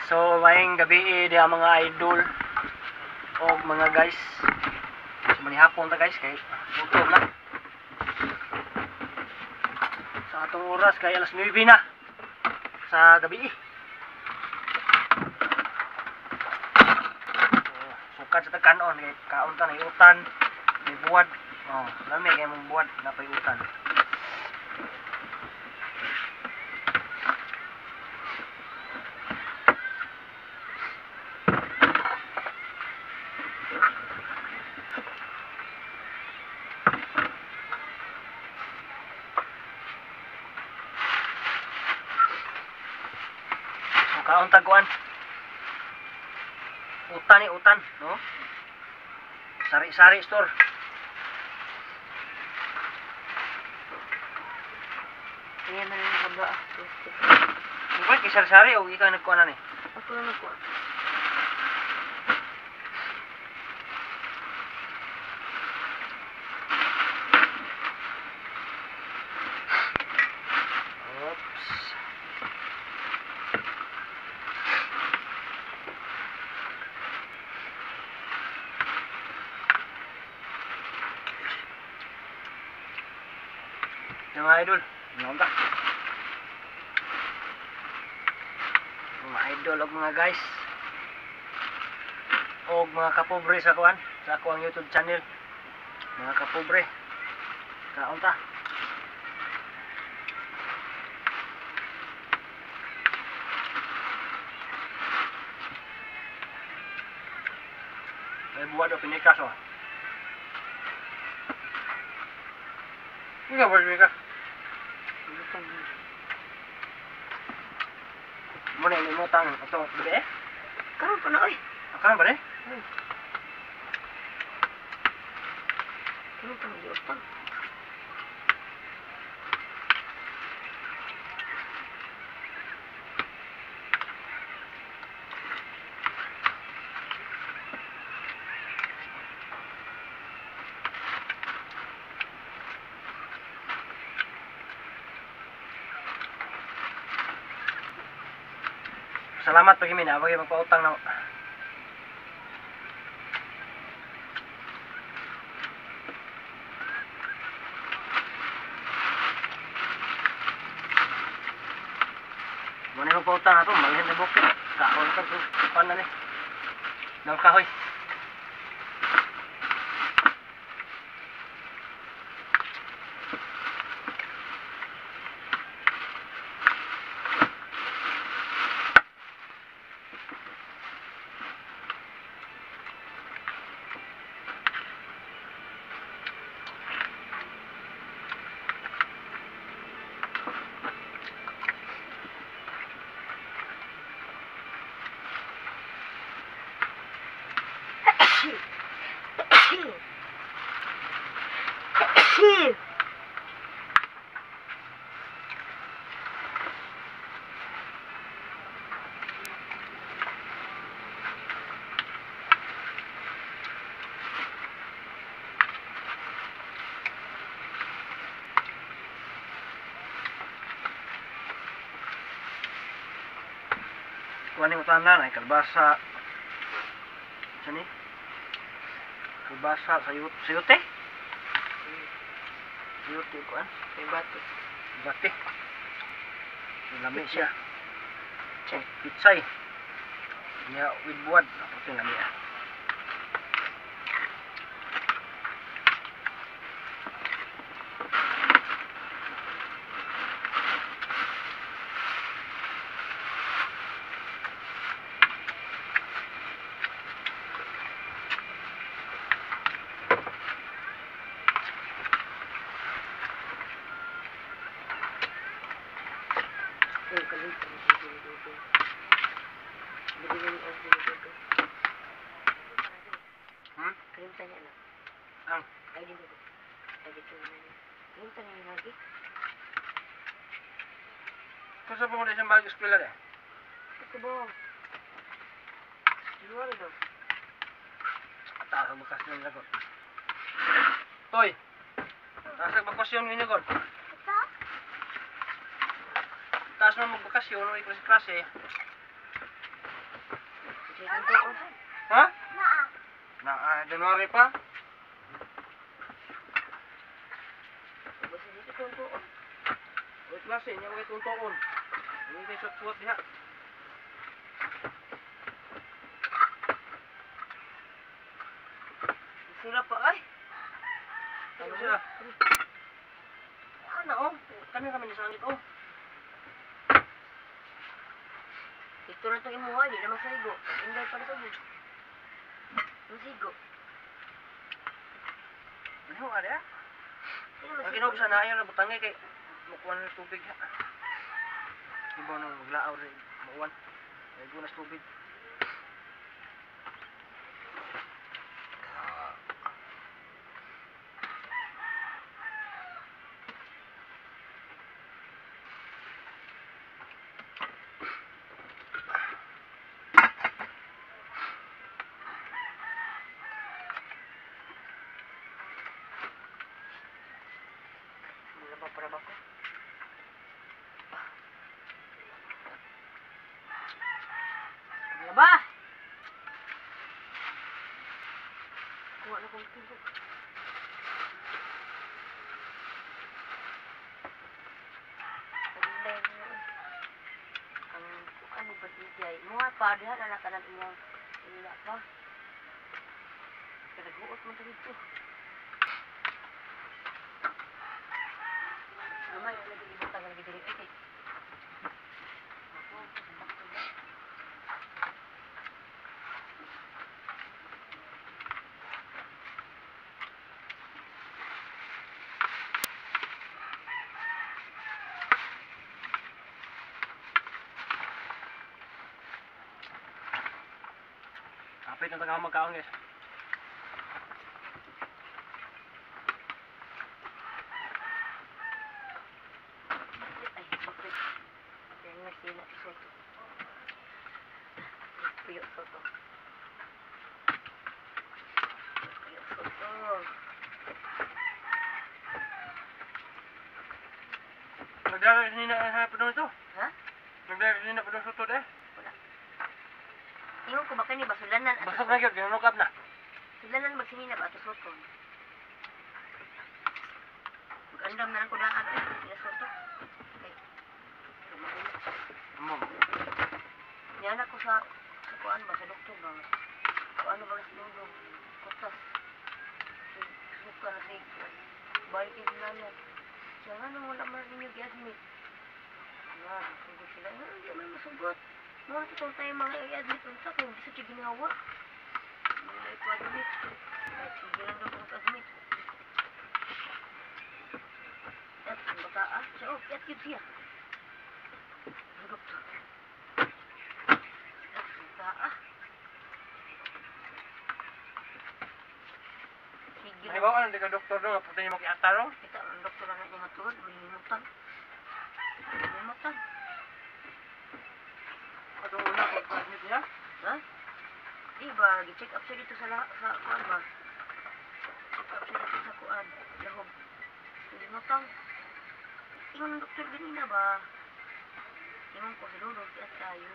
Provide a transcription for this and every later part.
So, maayong gabi diha mga idol o mga guys. So, manihapon ta guys kay gutom na. Sa atong oras kay alas 9 na sa gabi. So, sukad sa tagkanon kay kaon ta nay utan, may buwad. Oh, lami kay mong buwad napay utan. So, kaon taguan. Utan ni utan, no? Sari-sari store. Ayan na yung nakaba. Kung kay sari-sari o ikaw nagkuha na ni. Ako na nagkuha. Oops. Yung mga idol, yung ta. Mga idol og mga guys. Og mga kapobre sa kuan, sa ako ang YouTube channel. Mga kapobre. Kaon ta. May buwad o pinikas oh. Ikaw ba pinikas? Muna yung imutang ito, gabi eh? Karon pa na, oy. Ah, karon ba eh? Karon pa na, giutang. Salamat pag himina, wag magpautang na. Muna magpautang na to, malhin na bukid. Kaon ka, kuan na ni. Daw kahoy. Kuan ni utan na, kalbasa. Sa ni? Kalbasa, sayut, sayute? Sayute, kuan. May bato. Bate. Lami siya. Check. Pitsay. Nya with buwad. Ako ito lami ah. Ay, kalimutan ko yung dugo. Bigyan niyo ang dugo. Hmm? Kalimutan niya na. Ang? Ay, di dugo. Ay, di dugo na niya. Kalimutan niya lagi. Kung sa pumunta siyang balik eskwela eh? Ito ba? Luwal daw. Taas ang bakasyon niya ko. Toy! Taas ang bakasyon niya ko. Taas mo magbakasyon, may klase-klase. January pa. Basta dito tuon. Wait klase niya way tuon. Hindi tayo suwat-suwat diha. Sila pa ay. Ano sila? Ano oh? Kami kami ni sangit oh. Ito na itong imuha, di na masaigo. Inday para sa bud. Masigo. Ano ari ah? Di na Ang masigo. ginog sa naayon na butangay kay mukuan ng tubig ha. Ibaw nang maglaaw rin mukuan. Ay gunas tubig. Malaba para ba ko? Malaba! Kuha na kong tubig. Pag-inday mo. Ang ano ba di ay? Mga pa, diha na nakanan imong ila pa. Kaya naghuot mo dito. Gamay, wala lagi ibutang lagi diri. Ay, ako, sakto. Kapit ang taga magkaon guys. Ay, bakit? Kaya nga sila soto. Puyo soto. Puyo soto. Nagdala ni na pa doon ito. Ha? Nagdala ni na pa doon sutod eh. Wala. Ingon ko ba kani ba sulanan ato Basta na gyud ginanukab na. Sulanan magsinina ba ato soto? Mag-andam na lang ko daan ay sila soto. Ay. Amo. Niana ko sa kuan ba sa doktor ba? Kuan ba sa lulong? Kutas. Suka na si balik yung nanay. Siya nga nung wala man ninyo gi-admit. Nga, nasugot sila. Nga, hindi man masugot. Mga totoong tayo mga i-admit unsa kung bisa siya ginawa. Mga ipo-admit. Kahit sige lang daw kung admit. At ang bata ah, siya oh, at yun siya. Ang doktor. At ang bata ah. Sige Ay lang. ba ano di ka doktor do, punta niyo makiata ro. Kita ang doktor na niya nga tuhod, mahimutan. Mahimutan. Atong una pag-admit niya. Ha? Di ba, gi-check up siya dito sa, sa kuan ba? Check up siya dito sa kuan. Lahog. Mahimutan. Ingon ang doktor ganina ba? Ingon ko sa lolo, kiat tayo.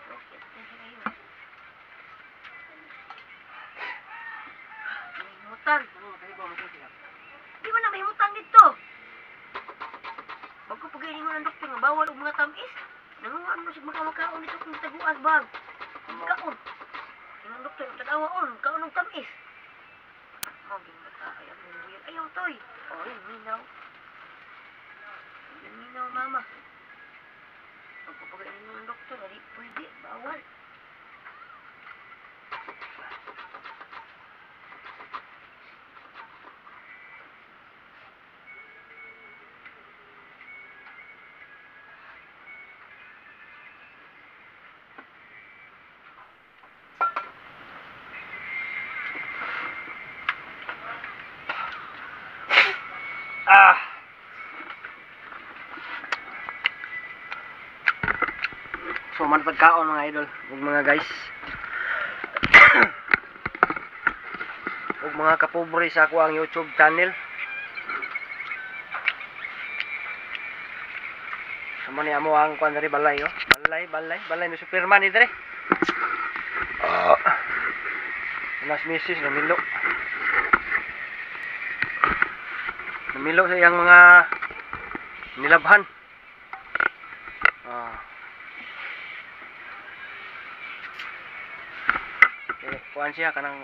Okay, tayo kayo. Mahimutan. Ano kay ba mo siya? Di ba na mahimutan dito? Bago pag ingon ang doktor nga bawal og mga tamis. Nangunguan mo siya makamakaon dito kung taguan ba? Kaon. Ingon doktor, tanawa on, kaon og tamis. Mo bata ay ang buyag. Ayaw toy. Oy, minaw. Minaw mama. Bago pag ingon ang doktor, di pwede, bawal. Ah. So man pagkaon mga idol ug mga guys. Ug mga kapobre sa ako ang YouTube channel. So man ni amo ang kuan diri balay oh. Balay, balay, balay ni Superman ni diri. Nas misis namilo. Namilo sa iyang mga nilabhan. Ah. Eh, kuan siya kanang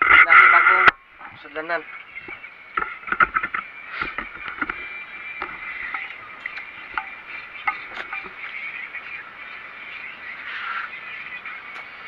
nasi bagong sudlanan.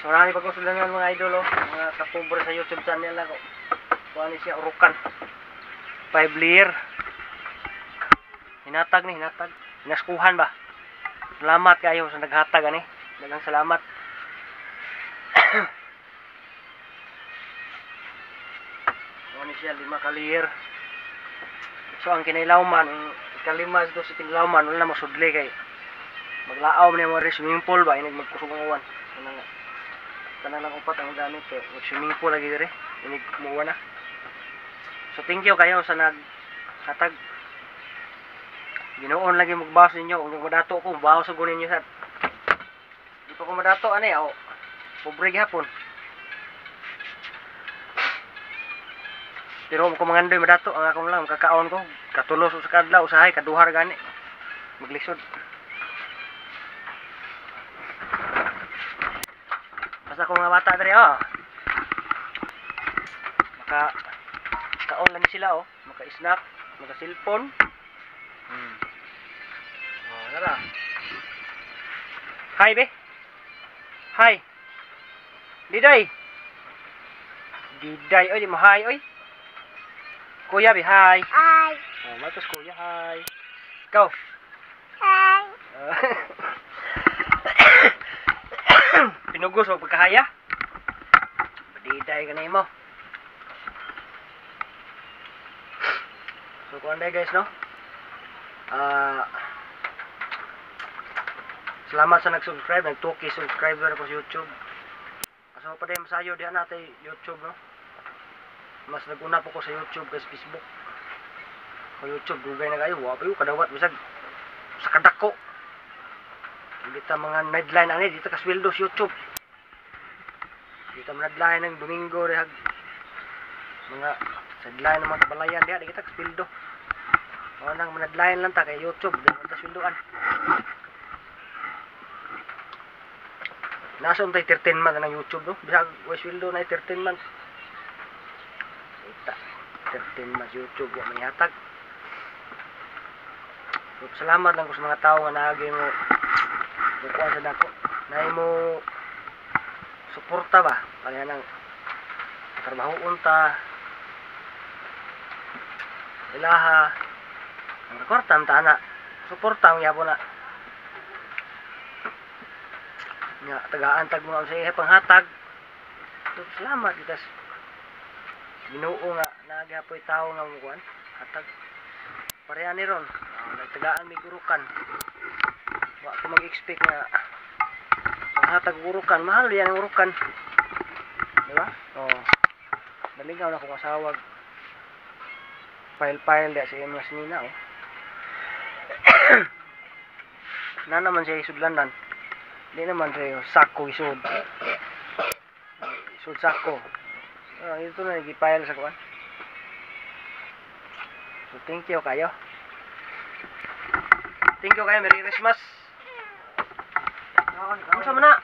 So marami pa kong sudlanan mga idol, oh. Mga kapobre sa YouTube channel ako. Kuan siya urukan. 5 layer. Hinatag ni, hinatag. Hinaskuhan ba? Salamat kayo sa naghatag ani. Daghang salamat. Ano siya, 5 ka layer. So ang kinailaw man, ang ikalima dito sa kinailaw man, wala na masudli kay maglaaw man yung mga swimming pool ba, inig magkusog ang uwan. Ano nga. Tanan lang upat ang gamit kay mag swimming pool lagi diri, inig kumuha na. So thank you kayo sa naghatag. Ginoon lagi magbawas ninyo, kung madato ko, bawas sa gunin niyo sad. Di pa ko madato ani, oh. Pobre gihapon. Pero kung mangandoy madato, ang akong lang kakaon ko, katulos sa kadlaw usahay kaduhar gani. Maglisod. Basta ko mga bata diri, oh. Maka kaon lang sila, oh. Maka snack, maka cellphone. Oh, tara. Hi be. Hi. Diday. Diday oy, di mo hi oy. Kuya be, hi. Hi. Oh, matos kuya, hi. Go. Hi. Pinugos o pagkahaya. Diday ka na imo. So kuan guys, no? Salamat sa nag-subscribe, nag 2K subscriber ako sa YouTube. Kaso pa din masayo diha natay YouTube, no? Mas naguna po ko sa YouTube kaysa Facebook. Sa YouTube dugay na kayo, wa pa yo kadawat bisag sa kadako. Dito mga deadline ani dito ka sweldo sa YouTube. Dito mga deadline ng Domingo rehag mga sideline ng mga kabalayan diha di kita ka sweldo. Mao nang mga deadline lang ta kay YouTube di ta sweldoan. Nasa untay 13 month na ng YouTube, no? Bisag way sweldo na 13 months. Ita 13 months YouTube wa may hatag. So, salamat lang ko sa mga tao nga naagi mo mukuha sa dako. Naay mo suporta ba? Kaya nang trabaho unta ilaha ang kwarta ang tana suporta ang yabo na nga tagaan tag mga sa iya panghatag. So, salamat gitas Ginoo nga naagapoy tao nga mukuan hatag pareha ni ron. Nagtagaan may gurukan, wa ko mag-expect nga panghatag urukan, mahal yan ang urukan, di ba? Oh, nalingaw na akong asawag file-file diya sa iyang mga sinina, oh. Na naman siya isudlanan, di naman siya sako isud isud sako. Ito na nag-file sa kuan. So thank you kayo. Thank you kayo, Merry Christmas. Ano sa mana?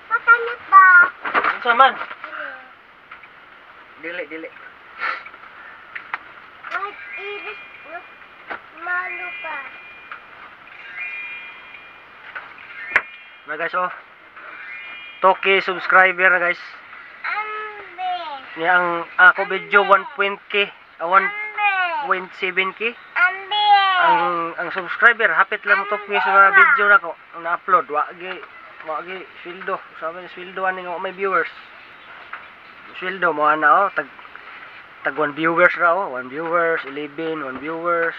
Matanit ba? Ano sa man? Dili, dili. Kahit iris, malo pa. Na guys, oh. 2K subscriber na guys. Ambe. Niya ang ako video 1.k, 1.7k. Ambe. Ang subscriber hapit lang 2K sa mga video nako ang na-upload. Wa gi sweldo. Sabi ni sweldo ani nga may viewers. Sweldo mo ana, oh, tag tag 1 viewers ra, oh, 1 viewers, 11, 1 viewers.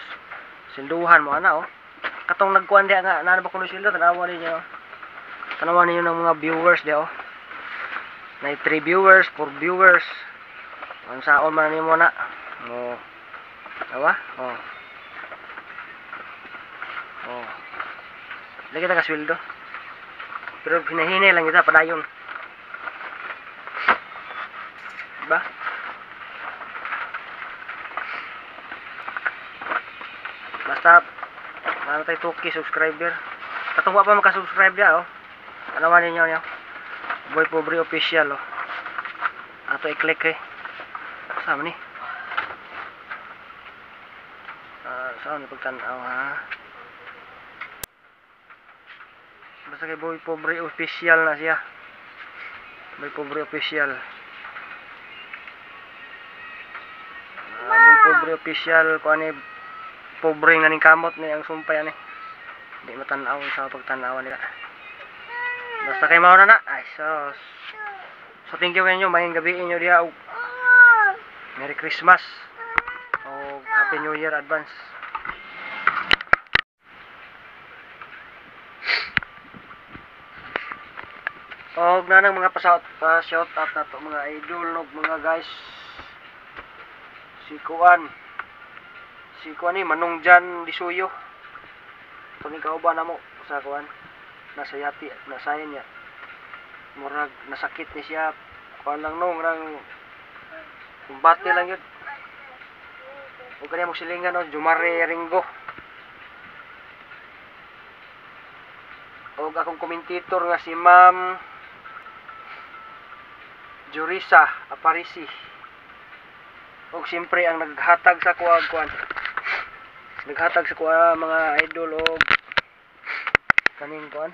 Swelduhan mo ana, oh. Katong nagkuan diha nga naa ba kuno sweldo, tanawa ninyo. Tanawa ninyo ng mga viewers diha, oh. Nay 3 viewers, 4 viewers. Ang saon man nimo na. Oh. Tawa? Oh. Oh. Lagi ta ka sweldo. Pero hinahinay lang kita padayon. Diba? Basta ano tayo 2K subscriber. Katuwa pa maka-subscribe dia oh. Ano man ninyo niyo? Boy Pobre Official oh. Ato i-click eh. Saan ni? Saan ni pagtan-aw ha? Basta kay Boy Pobre Official na siya. Boy Pobre Official. Boy Pobre Official kuan ni pobre nga ning kamot ni ang sumpay ani. Di matan-aw sa pagtan-awan nila. Basta kay mao na na. Ay sos. So thank you kayo, maayong gabi inyo diha og Merry Christmas o Happy New Year advance. Og nanang mga pa-shout out na to mga idol og mga guys. Si Kuan ni Manong Jan Disuyo. Tuning kauban namo sa kuan nasa yati nasayan niya. Murag nasakit ni siya kuan lang no rang kumbate lang yun. Ug kaniya mo silingan no Jumare Ringo. Og akong komentator nga si Ma'am Jurisa Aparisi. Og siyempre ang naghatag sa kuha kuan. Naghatag sa kuha mga idol og kaning kuan.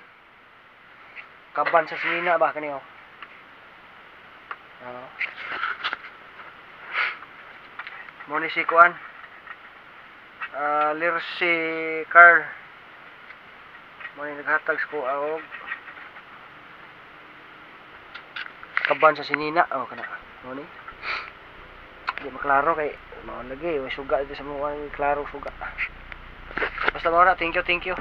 Kaban sa sinina ba kani oh. Mo ni si kuan. Lirsi Carl. Mo ni naghatag sa kuha og kaban sa sinina oh kana. Mo ni. Di maklaro kay mao lagi may suga dito sa mga klaro suga. Basta mao na, thank you, thank you.